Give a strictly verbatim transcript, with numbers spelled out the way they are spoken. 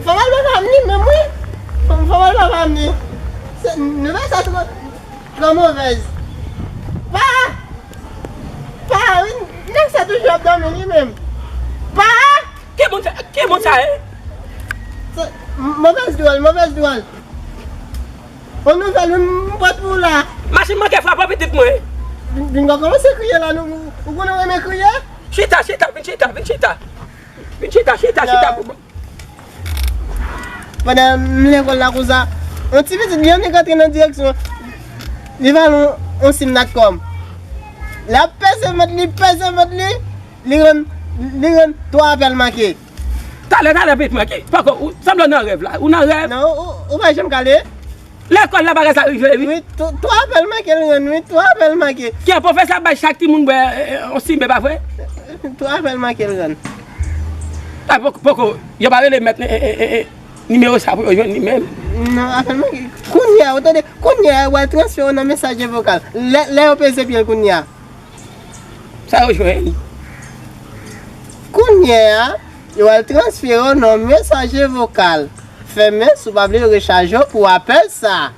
Fòmal papa m li menm wi. Fòmal papa m li. Se nouvèl sa twò, twò movèz. Pa! Pa wi, nèg sa toujou ap dòmi li menm. Pa! Ki moun sa, ki moun sa ye? Se movèz dwòl, movèz dwòl. On nouvèl wi m pote pou ou la. Machin manke frape pitit mwen. Vin, vin kòmanse kriye la, nou, ou konnen w renmen kriye? Chita, chita, vin chita, vin chita. Vin chita, chita, chita pou mwen. Pandan m lekòl la konsa, yon ti pitit li annik antre nan direksyon. Li vale yon, yon sim natcom. L ap peze vant li, peze vant li, li rann, li rann twa apèl manke. Talè, talè, pitit mwen, ki, poko, ou sanble nan rèv la, ou nan rèv? Non, ou, ou pa janm kale. Lekòl la bagay sa rive wi. Wi, twa apèl manke l rann wi, twa apèl manke. Ki an pwofesè ap bay chak timoun bwè yon simen, pa vre? Twa apèl manke l rann. A, poko, poko, yo pa rele mèt nimewo sa pou yo jwenn li menm? Non, apèl manke. Kounye a, ou tande, kounye a, w al transfere w nan mesaje vokal. Lè, lè yo peze pye l kounye a. Sa yo jwenn? Kounye a, yo al transfere w nan mesaje vokal. Fèmen si w pa vle yo rechaje w pou apèl sa.